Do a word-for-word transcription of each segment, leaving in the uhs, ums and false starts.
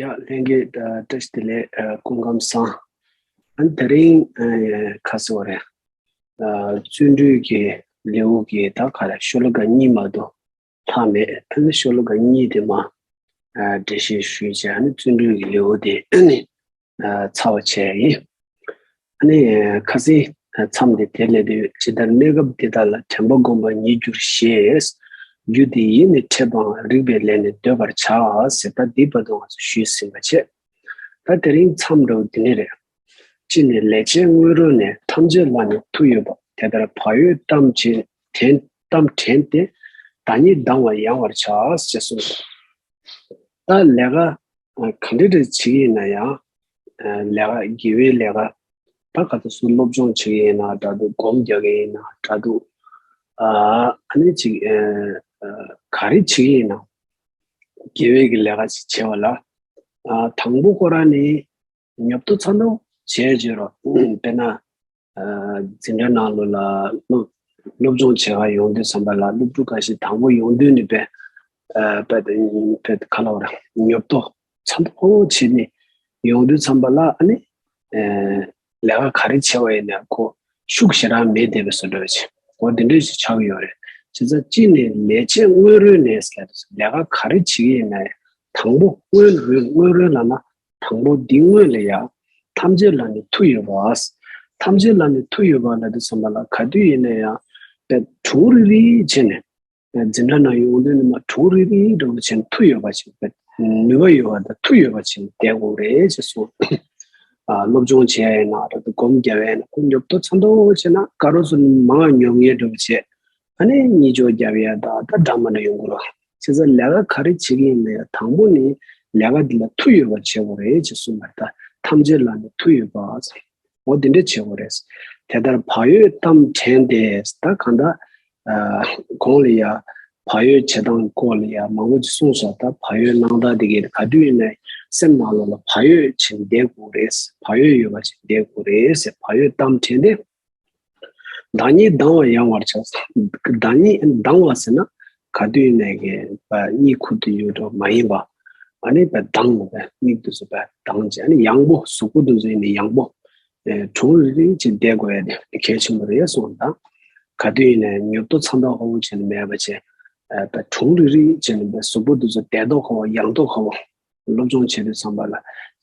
ཡ་ལྷན་རྒྱས། ཨ་བཀྲ་ཤིས་བདེ་ལེགས། ཨ་སྐུ་ཁམས་བཟང་། ཨ་ནི་དེ་རིང་ཨ་ཁ་སོ་རེད། ཨ་བརྩོན་འགྲུས་ཀྱི་ལེའུ་གི་ད་ག་རེ་ཤོ་ལོ་ཀ་གཉིས་མ་གཏོགས་ལྷག་མེད། ཨ་ནི་ཤོ་ལོ་ཀ་གཉིས་དེ་མ་ཨ་འགྲེལ་བཤད་ཞུས་བྱས། ཨ་ནི་བརྩོན་འགྲུས་ཀྱི་ལེའུ་དེ་ཨ་ནི་ཨ་ཚར་བ་བྱས་ཡིན། ཨ་ནི་ཁ་སང་མཚམས་དེ་དེ་ལས་དུས་ཇི་ལྟར་གནས་སྐབས་འདི་དག་ལ། དྲན་པ་བསྒོམ་པ་ཉིད་གྱུར་ཞེས། རྒྱུ་དེ་ཡིས་ནི་འཕྲད་པའང་རིགས་པས་ལན་ནི་འདོད་པར་བྱ་ཟེར། ད་འདི་བར་དུ་ང་ཚོ་ཞུས་ཟིན་པ་བྱས། ད་དེ་རིང་མཚམས་འདྲ་བོ་འདི་ནས་རེད། ཅི་ནས་ལས་བྱེད་སྔོན་རོལ་ནས། ཐམས་ཅད་ལ་ནི་མཐུ་ཡོད་པ། དེ་ལྟར་བག་ཡོད་གཏམ་དྲན་དྲན་གཏམ་དྲན་ཏེ། བདག་ཉིད་སྡང་བ་ཡང་བར་བྱ་ཞེས་གསུངས། ད་ལས་ཀ་ག་འདྲ་འདྲ་བྱེད་ཀྱི་ཡིན་ན་ཡང་། ལས་ཀ་དགེ་བའི་ལས་ཀ་ད་ག་ཚོད་སུ་སློབ་སྦྱོང་བྱེད་ཀྱི་ཡིན་ན་འདྲ་འདུག་སྒོམ་རྒྱག་གི་ཡིན་ན་འདྲ་འདུག་ཨ་ནི་ཅིག་ག་རེ་བྱེད་ཀྱི་ཡིན་ན་དགེ་བའི་གི་ལས་ཀ་ཅིག་བྱེད་པ་ལ། དང་པོ་ཁོ་རང་ནི་ཉོབ་ཏོ་ཚ་ཏོ་བྱས་བྱས་རོགས། དཔེར་ན། འཛིན་གྲྭ་ནང་ལོགས་ལ་སློབ་སློབ་སྦྱོང་བྱེད་ག་ཡོང་དུས་ཙམ་པ་ལ། སློབ་ཕྲུག་ཁ་ཤས་དང་པོ་ཡོང་དུས་ནི་དཔེ་དཔེ་དཔེ་ག་ལབ་ར། ཉོབ་ཏོ་ཚ་ཏོ་བྱེད་ནས་ཡོང་དུས་ཙམ་པ་ལ། ཨ་ནི་ལས་ཀ་ག་རེ་བྱས་པ་ཡིན་ན་ཁོ་ཤུགས་ཞེ་དྲག་མེད་བསྡད་པའི་བཟོ་འདྲ་བྱས། འོ་དེ་འདྲ་ཞིག་ཆགས་ཡོད་རེད། བྱས་ཙང་ཅི་ནས་ལས་བྱེད་སྔོན་རོལ་ནས་ཟེར་ལ། ལས་ཀ་ག་རེ་བྱེད་ཀྱི་ཡིན་ན་ཡང་དང་པོ་སྔོན་རོལ་སྔོན་རོལ་ལབ་ན། དང་པོ་འདི་སྔོན་ལ་ཡ། ཐམས་ཅད་ལ་ནི་མཐུ་ཡོད་པ། ཐམས་ཅད་ལ་ནི་མཐུ་ཡོད་པ་ལབ་དུས་ཙམ་པ་ལ་ག་དུས་ཡིན་ན་ཡང་དཔེ་གྲུང་རིག་རིག་བྱས་ནས། འཛིན་གྲྭ་ནང་ཡོང་དུས་ནི་མ་གྲུང་རིག་རིག་འདྲ་བོ་བྱས་ནས་མཐུ་ཡོད་པ་ཞིག་དཔེ་ནུས་པ་ཡོད་པ་དང་མཐུ་ཡོད་པ་བྱས་ནས་བསྡད་དགོས་རེད་ཅེས་གསུངས། ཨ་སློབ་སྦྱོང་བྱས་ཡིན་ན་རེད། སྒོམ་རྒྱབ་ཡིན་ན། ཁོ་ཉོབ་ཏོ་ཚ་ཏོ་བྱས་ན་ག་རོ་སུ་མང་ཉོབ་ངེས་འདྲ་བོ་བྱས། ཨ་ནི་གཉིད་ཅོག་རྒྱབ་ཡ་ད་ད་འདྲ་མ་འདྲ་ཡོང་གི་རེད། བྱས་ཙང་ལས་ཀ་ག་རེ་བྱེད་ཀྱི་ཡིན་ན་ཡང་དང་པོ་ནི་ལས་ཀ་འདི་ལ་མཐུ་ཡོད་པ་བྱེད་དགོས་རེད་ཅེས་གསུངས་པ་རེད། ད་ཐམས་ཅད་ལ་ནི་མཐུ་ཡོད་པ། འོ་དེ་འདྲ་བྱེད་དགོས་རེད། དེ་ལྟར་བག་ཡོད་གཏམ་དྲན་ཏེ། ད་གང་ལྟར་ཨ་གོང་ལ་ཡ་བག་ཡོད་བྱེད་སྟངས་སྐོར་ལ་ཡ་མང་པོ་ཅིག་གསུངས་སོང་། ད་བག་ཡོད་གནང་སྟངས་དེ་གའི་ག་དུས་ཡིན་ན་སེམས་ནང་ལོགས་ལ་བག་ཡོད་བྱས་བསྡད་དགོས་རེད། བག་ཡོད་ཡོད་པ་བྱས་བསྡད་དགོས་རེད་ཟེར། བག་ཡོད་གཏམ་དྲན་ཏེ། བདག་ཉིད་སྡང་བ་ཡང་བར་བྱ། བདག་ཉིད་སྡང་བ་ཟེར་ན་ག་དུས་ནས་ཀྱི་པ་གཉིད་ཁུག་ཏུ་ཡོད་འགྲོ་མ་ཡིན་པ། ཨ་ནི་པ་སྡང་བ་པ་མིག་ཏུ་སུ་པ་སྡང་བྱས། ཨ་ནི་ཡང་པོ་གཟུགས་པོ་དུ་ཟེར་ནས་ཡང་པོ་གྲུང་རིག་རིག་ཅིག་བསྡད་དགོས་ཡ་དེ་གལ་ཆེན་པོ་རེད་གསུངས། ད་ག་དུས་ནས་ཉོབ་ཏོ་ཚ་ཏོ་ཧོ་བོ་བྱས་ནས་མེད་པ་བྱས། པ་གྲུང་རིག་རིག་བྱས་ནས་པ་གཟུགས་པོ་དུ་ཚོ་བདེ་ཏོག་ཧོ་བོ་ཡང་ཏོག་ཧོ་བོ། སློབ་སྦྱོང་བྱེད་དུས་ཙམ་པ་ལ་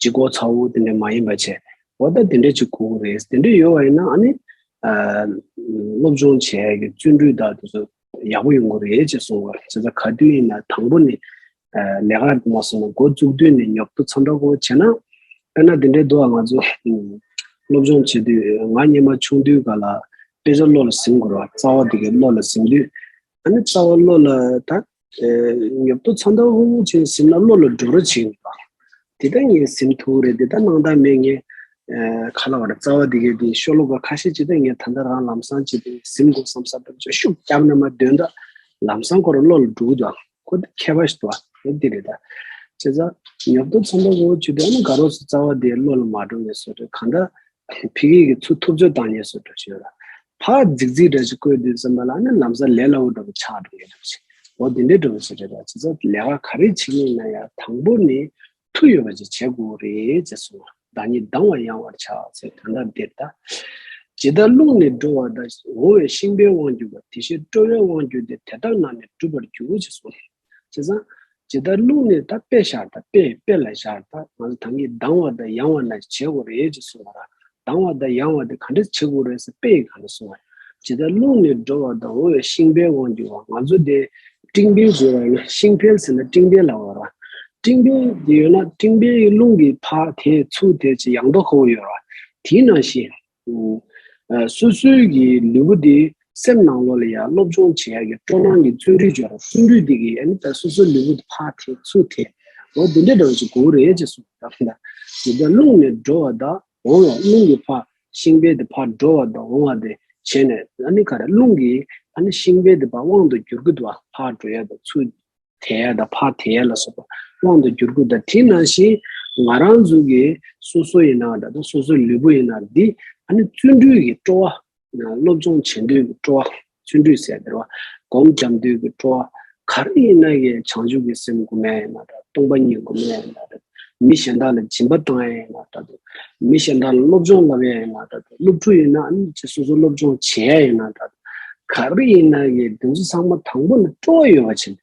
ལྗིད་ཁོག་ཚ་བོ་དེ་འདྲ་མ་ཡིན་པ་བྱས། འོ་ད་དེ་འདྲ་ཅིག་དགོས་ཀྱི་རེད། དེ་འདྲ་ཡོད་པ་ཡིན་ན་ཨ་ནི་ཨ་སློབ་སྦྱོང་བྱེད་ཡ་གི་བརྩོན་འགྲུས་དག་དེ་ཚོ་ཡག་པོ་ཡོང་གི་རེད་ཅེས་གསུངས་པ་རེད། བྱས་ཙང་ག་དུས་ཡིན་ན་དང་པོ་ནས་ཨ་ལས་ཀ་མ་སོང་ན་འགོ་བཙུགས་དུས་ནས་ཉོབ་ཏོ་ཚ་ཏོ་ཧོ་བོ་བྱས་ན། དཔེར་ན་དེ་འདྲའི་འདུག་ང་ཚོ་སློབ་སྦྱོང་བྱེད་དུས་ང་སྔོན་མ་ཆུང་དུས་སྐབས་ལ་དཔེ་ཆ་བློ་ལ་ཟིན་དགོས་རེད་བ། རྩ་བ་དེ་གའི་བློ་ལ་ཟིན་དུས། ཨ་ནི་རྩ་བ་བློ་ལ་ད་ཨེ་ཉོབ་ཏོ་ཚ་ཏོ་ཧོ་ཧོ་བྱས་ཟིན་ན་བློ་ལ་འགྲོ་རོགས་བྱེད་ཀྱི་འདུག་དེ་ལྟར་ངས་ཟིན་ཐུབ་རེད། དེ་ལྟར་སྣང་དག་མེད། ངས་ཨེ་ག་ལབ་ར། རྩ་བ་དེ་གའི་དེ་ཤོ་ལོ་ཀ་ཁ་ཤས་ཅིག་ད་ངས་ད་ལྟ་རང་ལམ་སང་ཅིག་དེ་ཟིན་དགོས་བསམ་བསམ་པ་ཅིག་ཤུགས་བརྒྱབ་ན་མ་འདོན་ད་ལམ་སང་ཁོ་རང་བློ་ལ་འགྲོ་གི་འདུག་ཁོ་དེ་མཁས་པ་ཞིག་འདུག་འོ་དེ་རེད། ད་བྱས་ཙང་ཉོབ་ཏོ་ཚ་ཏོ་ཧོ་ཧོ་བྱེད་དུས་ཨ་ནི་ག་རོ་སུ་རྩ་བ་དེ་བློ་ལ་མ་འགྲོ་ངེས་སོ་རེད། གང་ལྟར་ཕ་གི་གི་ཚུར་ཐུབ་ཚོད་བཏང་ཉེས་སུ་འགྲོ་ཞོར་ལ། ཕར་རྫིག་རྫིག་འདྲ་ཞིག་བཀོད་དུས་ཙམ་པ་ལ་ནི་ལམ་སང་ལས་སླ་བོ་འདྲ་པོ་ཆགས་འགྲོ་ཡོད་འདྲ་པོ་ཞིག་འོ་དེ་འདྲའི་འདྲ་པོ་ཞིག་རེད། ད་བྱས་ཙང་ལས་ཀ་ག་རེ་བྱེད་ཀྱི་ཡིན་ན་ཡང་དང་པོ་ནི་མཐུ་ཡོད་པ་ཅིག་བྱེད་དགོས་རེད་ཅེས་གསུངས། བདག་ཉིད་སྡང་བ་ཡང་བར་བྱ་ཟེར། ད་ལྟ་འདིར་ད། ཇི་ལྟར་རླུང་ནི་འགྲོ་བ་དང་། འོང་བའི་ཤིང་པའི་དབང་གྱུར་པ། དེ་བཞིན་སྤྲོ་བའི་དབང་གྱུར་ཏེ། དེ་ལྟར་ན་ནི་འགྲུབ་པར་འགྱུར་ཅེས་གསུངས། བྱས་ཙང་ཇི་ལྟར་རླུང་ནི་ད་དཔེ་བཞག་ད་དཔེ་དཔེ་ལ་བཞག་ད་ང་ཚོ་ད་གིན་སྡང་བ་དང་ཡང་བ་ན་བྱེད་དགོས་རེད་ཅེས་གསུངས་པ་ར། སྡང་བ་དང་ཡང་བ་དེ་ག་འདྲ་བྱེད་དགོས་རེད་ཟེར་དཔེ་ཡི་ག་འདྲ་གསུངས་པ། ཇི་ལྟར་རླུང་ནི་འགྲོ་བ་དང་། འོང་བའི་ཤིང་པའི་དབང་གྱུར་པ། ང་ཚོ་དེ་སྤྲིན་འཕེལ་ཟེར་བ་ཡིན་ན་ཤིང་འཕེལ་ཟེར་ན་སྤྲིན་འཕེལ་ལབ་པ་ར། སྤྲིན་འཕེལ་དེ་ཡོད་ན་སྤྲིན་འཕེལ་གྱི་རླུང་གིས་ཕར་དེད་ཚུར་དེད་ཅིག་ཡང་ཏོག་ཁ་པོ་ཡོད་ར། དེའི་ནང་བཞིན། ཨ་སོ་སོའི་གི་ལུས་པོ་འདི་སེམས་ནང་ལོགས་ལ་ཡང་སློབ་སྦྱོང་བྱེད་ཡ་གི་སྤྲོ་སྣང་གི་བརྩོན་འགྲུས་ཅིག་ཡོད་ར། བརྩོན་འགྲུས་འདི་གིས་ཨ་ནི་ད་སོ་སོའི་ལུས་པོ་འདི་ཕར་དེད་ཚུར་དེད། འོ་འདི་འདྲ་འདྲ་བོ་ཅིག་དགོས་རེད་ཅེས་གསུངས་པ་ར། འདི་ལྟར་རླུང་ནི་འགྲོ་བ་དང་འོང་བ། རླུང་གིས་ཕར་ཤིང་པའི་འདི་ཕར་འགྲོ་བ་དང་འོང་བ་དེ་བྱས་ནས་ཨ་ནི་ག་རེ་རླུང་གིས་ཨ་ནི་ཤིང་པའི་འདི་ཕར་དབང་དུ་བསྒྱུར་གི་འདུག་ཨ་ཕར་འགྲོ་ཡ་དང་ཚུར་དེད་ཡ་དང་ཕར་དེད་ཡ་ལ་སོགས་པ་དབང་དུ་བསྒྱུར་དགོས། ད་དེ་ནང་བཞིན་ང་རང་ཚོ་གི་སོ་སོ་ཡིན་ན་འདྲ་དང་སོ་སོའི་ལུས་པོ་ཡིན་ན་འདི་ཨ་ནི་བརྩོན་འགྲུས་ཀྱི་སྤྲོ་བ། སློབ་སྦྱོང་བྱེད་འདོད་ཀྱི་སྤྲོ་བ། བརྩོན་འགྲུས་ཟེར་དེ་རེད་བ། སྒོམ་རྒྱབ་འདོད་ཀྱི་སྤྲོ་བ། ག་རེ་ཡིན་ན་ཡང་བྱང་ཆུབ་ཀྱི་སེམས་སྒོམ་ཡ་ཡིན་ན་འདྲ། སྟོང་པ་ཉིད་སྒོམ་ཡ་ཡིན་ན་འདྲ། མི་གཞན་དག་ལ་སྦྱིན་པ་བཏང་ཡ་ཡིན་ན་འདྲ་འདུག་མི་གཞན་དག་ལ་སློབ་སྦྱོང་བསླབ་ཡ་ཡིན་ན་འདྲ་འདུག་སློབ་ཕྲུག་ཡིན་ན་ཨ་ནི་ཅིག་སོ་སོ་སློབ་སྦྱོང་བྱེད་ཡ་ཡིན་ན་འདྲ་འདུག་ག་རེ་ཡིན་ན་གི་དེ་ཚོ་ཚང་མ་དང་པོ་ནས་སྤྲོ་བ་ཡོད་པ་བྱས་ནས།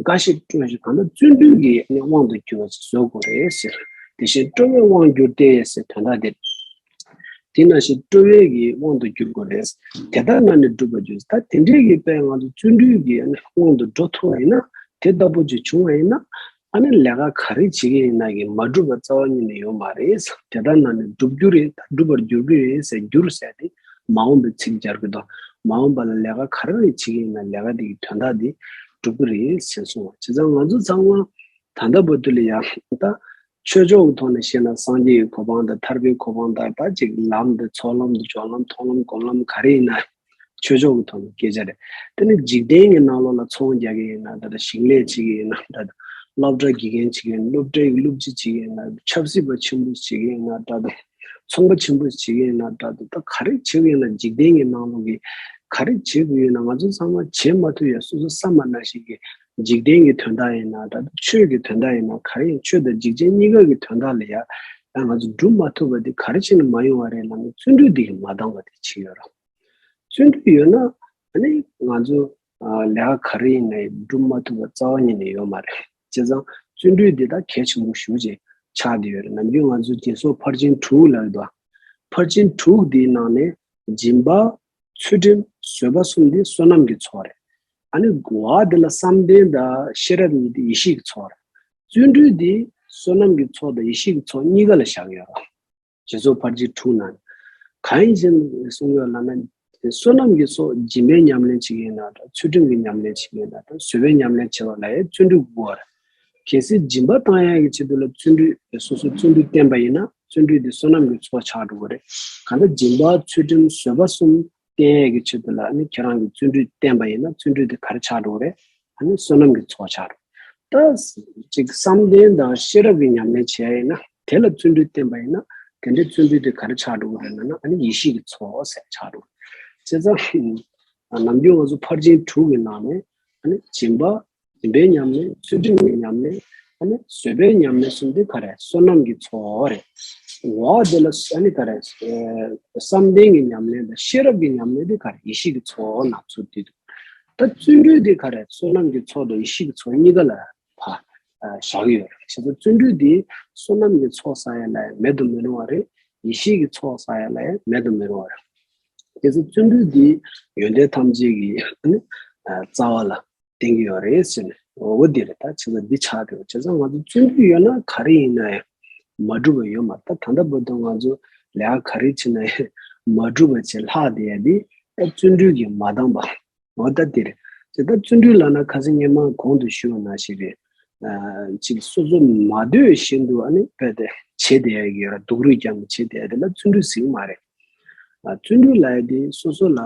འགའ་ཞིག་སྤྲོ་བ་ཞིག་གང་ལྟར་བརྩོན་འགྲུས་ཀྱི་དབང་དུ་གྱུར་བ་ཞིག་བཟོ་དགོས་རེད་ཟེར། དེ་བཞིན་སྤྲོ་བའི་དབང་གྱུར་ཏེ་ཟེར་དོན་དག་དེ། དེ་ནང་བཞིན་སྤྲོ་བའི་གི་དབང་དུ་གྱུར་དགོས་རེད། དེ་ལྟར་ན་ནི་འགྲུབ་པར་འགྱུར། ད་དེ་འདྲའི་གི་དཔེ་ང་ཚོ་བརྩོན་འགྲུས་ཀྱི་དབང་དུ་འགྲོ་ཐུབ་པ་ཡིན་ན། དེ་ལྟ་བུ་ཅིག་བྱུང་བ་ཡིན་ན། ཨ་ནི་ལས་ཀ་ག་རེ་བྱེད་ཀྱི་ཡིན་ན་གི་མ་འགྲུབ་པ་རྩ་བ་ཉིད་ནས་ཡོད་མ་རེད། དེ་ལྟར་ན་ནི་འགྲུབ་རྒྱུ་རེད། ད་འགྲུབ་པར་འགྱུར་གྱི་རེད་ཟེར། འགྱུར་ཟེར་དེ་མ་འོངས་པའི་ཚིག་སྦྱར་གྱི་འདུག་མ་འོངས་པ་ལ་ལས་ཀ་ག་རེ་རེ་བྱེད་ཀྱི་ཡིན་ན་ལས་ཀ་དེ་གི་དོན་དག་དེ་འགྲུབ་ཀྱི་རེད་ཟེར་གསུངས་པ། བྱས་ཙང་ང་ཚོ་ཚང་མ་ད་ལྟ་བར་དུ་ལ་ཡང་ད་ཆོས་ཕྱོགས་ཀྱི་ཐོག་ནས་བཤད་ན་སངས་རྒྱས་ཀྱི་གོ་འཕང་དང་ཐར་པའི་གོ་འཕང་དང་། ད་ཅིག་ལམ་དེ་ཚོགས་ལམ་དེ་སྦྱོར་ལམ་མཐོང་ལམ་སྒོམ་ལམ་ག་རེ་ཡིན་ན། ཆོས་ཕྱོགས་ཀྱི་ཐོག་ནས་སྐད་ཆ་རེད། དེ་ནི་འཇིག་རྟེན་གྱི་ནང་ལོགས་ལ་ཚོང་རྒྱག་གི་ཡིན་ན་འདྲ་འདྲ། ཞིང་ལས་བྱེད་ཀྱི་ཡིན་ན་འདྲ་འདྲ། སློབ་གྲྭ་དགེ་རྒན་བྱེད་ཀྱི་ཡིན། སློབ་གྲྭའི་སློབ་སྤྱི་བྱེད་ཀྱི་ཡིན་ན། ཆབ་སྲིད་པ་ཆེན་པོ་བྱེད་ཀྱི་ཡིན་ན་འདྲ་འདྲ། ཚོང་པ་ཆེན་པོ་བྱེད་ཀྱི་ཡིན་ན་འདྲ་འདྲ། ད་ག་རེ་བྱེད་ཀྱི་ཡིན་ན་འཇིག་རྟེན་གྱི་ནང་ལོགས་ཀྱི་ག་རེ་བྱེད་དགོས་ཡིན་ན་ང་ཚོ་ཚང་མ་བྱེད་མ་ཐུབ་ཡ་སོ་སོ་བསམ་པ་ནང་བཞིན་གྱི་འཇིག་རྟེན་གྱི་དོན་དག་ཡིན་ན་འདྲ་འདྲ། ཆོས་ཀྱི་དོན་དག་ཡིན་ན་ག་རེ་ཡིན། ཆོས་དང་འཇིག་རྟེན་གཉིས་ཀ་གི་དོན་དག་ལ་ཡ་ཡང་ང་ཚོ་སྒྲུབ་མ་ཐུབ་པ་དེ་ག་རེ་བྱས་ནས་མ་ཡོང་བ་རེད་ལབ་ན་བརྩོན་འགྲུས་དེ་གིས་མ་འདང་བ་དེ་བྱེད་ཡོད་ར། བརྩོན་འགྲུས་ཡོད་ན་ཨ་ནི་ང་ཚོ་ཨ་ལས་ཀ་ག་རེ་ཡིན་ནའི་སྒྲུབ་མ་ཐུབ་པ་རྩ་བ་ཉིད་ནས་ཡོད་མ་རེད། བྱས་ཙང་བརྩོན་འགྲུས་འདི་ད་གལ་ཆེན་པོ་ཞེ་པོ་ཅིག་ཆགས་བསྡད་ཡོད་རེད། ནམ་རྒྱུན་ང་ཚོ་སྦྱིན་སོགས་ཕར་ཕྱིན་དྲུག་ལབ་ཡོད་དོ། ཕར་ཕྱིན་དྲུག་འདིའི་ནང་ནས་སྦྱིན་པ། ཚུལ་ཁྲིམས། བཟོད་པ་གསུམ་འདི་བསོད་ནམས་ཀྱི་ཚོགས་རེད། ཨ་ནི་འོ་དེ་ལ་བསམ་གཏན་དང་ཤེས་རབ་གཉིས་འདི་ཡེ་ཤེས་ཀྱི་ཚོགས་རེད། བརྩོན་འགྲུས་འདི་བསོད་ནམས་ཀྱི་ཚོགས་དང་ཡེ་ཤེས་ཀྱི་ཚོགས་གཉིས་ཀ་ལ་བཞག་ཡོད་རེད། སྦྱིན་སོགས་ཕར་ཕྱིན་དྲུག་ནང་གང་ཡིན་ཞེས་གསུངས་ཡོད་ལབ་ན། བསོད་ནམས་ཀྱི་ཚོགས་སྦྱིན་པའི་ཉམས་ལེན་བྱེད་ཀྱི་ཡིན་ན་འདྲ། ཚུལ་ཁྲིམས་ཀྱི་ཉམས་ལེན་བྱེད་ཀྱི་ཡིན་ན་འདྲ། བཟོད་པའི་ཉམས་ལེན་བྱེད་པ་ལ་ཡང་བརྩོན་འགྲུས་དགོས་པ་རེད། གལ་སྲིད་སྦྱིན་པ་བཏང་ཡག་གི་ཆེད་དུ་ལ་བརྩོན་འགྲུས་སོ་སོ་བརྩོན་འགྲུས་བསྟེན་པ་ཡིན་ན་བརྩོན་འགྲུས་དེ་བསོད་ནམས་ཀྱི་ཚོགས་ཆགས་འགྲོ་གི་རེད། གང་ལྟར་སྦྱིན་པ་ཚུལ་ཁྲིམས་བཟོད་པ་གསུམ་བསྟེན་ཡག་གི་ཆེད་དུ་ལ་ནི་ཁྱེད་རང་གིས་བརྩོན་འགྲུས་བསྟེན་པ་ཡིན་ན་བརྩོན་འགྲུས་དེ་ག་རེ་ཆགས་འགྲོ་གི་རེད། ཨ་ནི་བསོད་ནམས་ཀྱི་ཚོགས་ཆགས་འགྲོ། ད་ཅིག་བསམ་གཏན་དང་ཤེས་རབ་ཀྱི་ཉམས་ལེན་བྱས་ཡིན་ན་དེ་ལ་བརྩོན་འགྲུས་བསྟེན་པ་ཡིན་ན་དེ་འདྲའི་བརྩོན་འགྲུས་དེ་ག་རེ་ཆགས་འགྲོ་གི་རེད་ལབ་ན་ཨ་ནི་ཡེ་ཤེས་ཀྱི་ཚོགས་ཟེར་ཆགས་འགྲོ། བྱས་ཙང་ནམ་རྒྱུན་ང་ཚོ་ཕར་ཕྱིན་དྲུག་གི་ནང་ནས་ཨ་ནི་སྦྱིན་པ། སྦྱིན་པའི་ཉམས་ལེན། ཚུལ་ཁྲིམས་ཀྱི་ཉམས་ལེན། ཨ་ནི་བཟོད་པའི་ཉམས་ལེན་གསུམ་དེ་ག་རེ་བསོད་ནམས་ཀྱི་ཚོགས་རེད། འོ་དེ་ལ་ཨ་ནི་ག་རེ་བསམ་གཏན་གྱི་ཉམས་ལེན་དང་ཤེས་རབ་ཀྱི་ཉམས་ལེན་དེ་ག་རེ་ཡེ་ཤེས་ཀྱི་ཚོགས་ནང་ཚུད་དེ་འདུག་ད་བརྩོན་འགྲུས་དེ་ག་རེ་བསོད་ནམས་ཀྱི་ཚོགས་དང་ཡེ་ཤེས་ཀྱི་ཚོགས་གཉིས་ཀ་ལ་ཕར་བཞག་ཡོད་རེད། བྱས་ཙང་བརྩོན་འགྲུས་དེ་བསོད་ནམས་ཀྱི་ཚོགས་བསགས་ཡ་ལ་ཡང་མེད་དུ་མི་རུང་བ་རེད། ཡེ་ཤེས་ཀྱི་ཚོགས་བསགས་ཡ་ལ་ཡང་མེད་དུ་མི་རུང་བ་རེད། དེ་ཚོ་བརྩོན་འགྲུས་འདི་ཡོན་ཏན་ཐམས་ཅད་ཀྱི་ནི་རྩ་བ་ལ་བརྟེན་གྱི་ཡོད་རེད་ཟེར་ནས་འོ་འདི་རེད། ད་བྱས་ཙང་འདི་ཆགས་བསྡད་ཡོད། བྱས་ཙང་ང་ཚོ་བརྩོན་འགྲུས་ཡོད་ན་ག་རེ་ཡིན་ན་ཡང་མ་འགྲུབ་པ་ཡོད་མ་རེད། ད་ད་ལྟ་བར་དུ་ང་ཚོ་ལས་ཀ་ག་རེ་བྱེད་ན་ཡང་མ་འགྲུབ་པ་བྱས་ལྷག་བསྡད་ཡ་འདི་ད་བརྩོན་འགྲུས་ཀྱིས་མ་འདང་པ། འོ་ད་འདི་རེད། བྱས་ད་བརྩོན་འགྲུས་ལབ་ན་ཁ་སང་ངས་མ་གོང་དུ་ཞུས་པ་ནང་བཞིན་རེད། ཨ་ཅིག་སོ་སོ་མ་འདོད་བཞིན་དུ་ཨ་ནི་རྦད་དེ་བྱེད་བསྡད་ཡ་གི་ཡོད་ར། སྡུག་རུས་ཀྱང་བྱེད་བསྡད་ཡ་དེ་ལ་བརྩོན་འགྲུས་ཟེར་གི་མ་རེད། ཨ་བརྩོན་འགྲུས་ལབ་ཡ་དེ་སོ་སོ་ལ་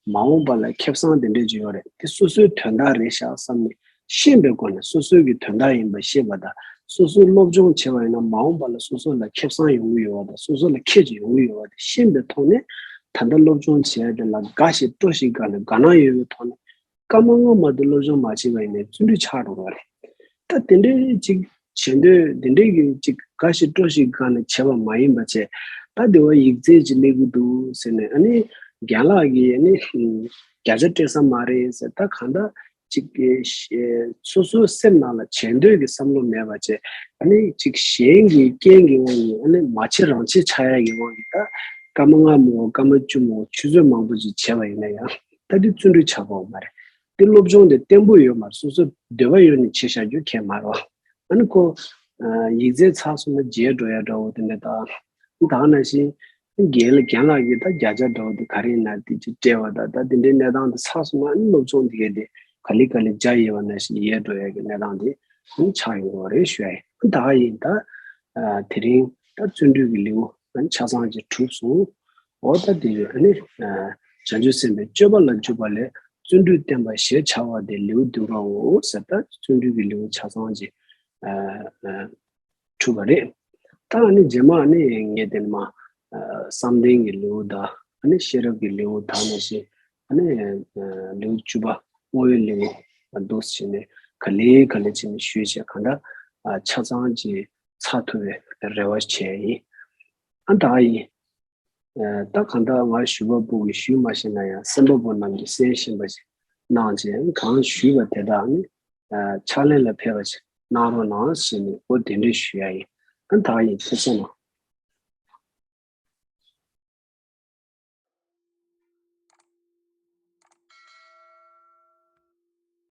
མ་འོངས་པ་ལ་ཁེ་བཟང་དེ་འདྲས་ཅིག་ཡོད་རེད། དེ་སོ་སོའི་དོན་དག་རེད་ཤག་བསམ་ནས་ཤེས་པའི་སྒོ་ནས་སོ་སོའི་གི་དོན་དག་ཡིན་པ་ཤེས་པ་དང་། སོ་སོས་སློབ་སྦྱོང་བྱས་པ་ཡིན་ན་མ་འོངས་པ་ལ་སོ་སོ་ལ་ཁེ་བཟང་ཡོང་གི་ཡོད་པ་དང་། སོ་སོ་ལ་ཁེ་ཅིག་ཡོང་གི་ཡོད་པ་དེ་ཤེས་པའི་ཐོག་ནས་ད་ལྟ་སློབ་སྦྱོང་བྱས་དེ་ལ་དགའ་ཞིང་སྤྲོ་ཞིང་དགའ་ནས་དགའ་སྣང་ཡོད་པའི་ཐོག་ནས། སྐར་མ་སྔོན་མ་དེ་སློབ་སྦྱོང་མ་བྱས་པ་ཡིན་ནའི་བརྩོན་འགྲུས་ཆགས་འགྲོ་གི་རེད། ད་དེ་འདྲའི་ཅིག་བྱེད་འདོད་དེ་འདྲའི་གི་ཅིག་དགའ་ཞིང་སྤྲོ་ཞིང་དགའ་ནས་བྱས་པ་མ་ཡིན་པ་བྱས། ད་དེ་བ་ཡིག་ཚད་ཅིག་སླེབས་ཀྱི་འདུག་ཟེར་ནས་ཨ་ནི་རྒན་ལགས་ཀྱིས་ཨ་ནི་བརྒྱ་ཆ་སྤྲད་ས་མ་རེད་ཟེར། ད་གང་ལྟར་ཅིག་གི་སོ་སོའི་སེམས་ནང་ལ་བྱེད་འདོད་ཀྱི་བསམ་བློ་མེད་པ་བྱས། ཨ་ནི་ཅིག་གཞན་གྱི་རྐྱེན་གྱི་དབང་གིས་ཨ་ནི་མ་བྱེད་རང་བྱེད་ཆགས་ཡ་གི་དབང་གིས་ད་སྐར་མ་ལྔ་མོ་སྐར་མ་བཅུ་མོ་ཆུ་ཚོད་མང་པོ་ཅིག་བྱས་པ་ཡིན་ན་ཡང་ད་དེ་བརྩོན་འགྲུས་ཆགས་ཀྱི་ཡོད་མ་རེད། དེ་སློབ་སྦྱོང་དེ་བརྟན་པོ་ཡོད་མ་རེད། སོ་སོ་འདོད་པ་ཡོད་ནས་བྱས་བཞག་རྒྱུ་གང་ཡང་མ་རེད། ཨ་ནི་ཁོ་ཡིག་ཚད་ཚར་སོང་ན་བརྗེད་འགྲོ་ཡ་འདྲ་བོ་དེ་འདྲ་དང་། ད་ག་ནང་བཞིན་རྒན་ལགས་རྒན་ལགས་ཀྱིས་ད་བརྒྱ་ཆ་འདྲ་བོ་དེ་ག་རེ་ཡིན་ན་དེ་ཅིག་སྤྲད་པ་དང་། ད་དེ་འདྲའི་གནས་སྟངས་དེ་ཚར་སོང་ན་ཨ་ནི་སློབ་སྦྱོང་དེ་གས་དེ་ག་ལེ་ག་ལེ་འཇའ་ཡལ་བ་ནང་བཞིན་ཡལ་འགྲོ་ཡ་གི་གནས་སྟངས་དེ་ཨ་ནི་ཆགས་ཡོང་གི་རེད་ཞུ་ཡ་ཡིན། ད་ག་ཡིན་ད་དེ་རིང་ད་བརྩོན་འགྲུས་ཀྱི་ལེའུ་ཨ་ནི་ཆ་ཚང་ཅིག་གྲུབ་སོང་། འོ་ད་དེ་ཡོད་ཨ་ནི། བྱང་ཆུབ་སེམས་དཔའི་སྤྱོད་པ་ལ་འཇུག་པ་ལས་བརྩོན་འགྲུས་བསྟན་པ་ཞེས་བྱ་བ་སྟེ་ལེའུ་བདུན་པའོ་ཟེར། ད་བརྩོན་འགྲུས་ཀྱི་ལེའུ་ཆ་ཚང་ཅིག་གྲུབ་པ་རེད། ད་ཨ་ནི་རྗེས་མ་ཨ་ནི་ངས་དེ་ནི་མ་བསམ་གཏན་གྱི་ལེའུ་དང་ཨ་ནི་ཤེས་རབ་ཀྱི་ལེའུ་དག་ནང་བཞིན་ཨ་ནི་ལེའུ་བཅུ་པ་བསྔོ་བའི་ལེའུ་འདུག་བྱས་ནས་ག་ལེ་ག་ལེ་བྱས་ནས་ཞུས་བྱས་གང་ལྟར་ཆ་ཚང་ཅིག་ཚར་ཐུབ་པའི་རེ་བ་བྱས་ཡིན། ཨ་ད་ཡིན། ད་གང་ལྟར་ང་ཞུ་བ་པོ་གིས་ཞུས་མ་ཤེས་ན་ཡང་གསན་པ་པོ་རྣམས་ཀྱིས་གསན་ཤེས་པ་ཞིག་གནང་བྱས་གང་ཞུས་པ་དེ་དག་ནི་ཕྱག་ལེན་ལ་ཕེབས་པ་ཞིག་གནང་རོགས་གནང་ཞེས་ནས་འོ་དེ་འདྲ་ཞུ་ཡ་ཡིན། ཨ་ད་ཡིན་ཐུགས་རྗེ་གནང་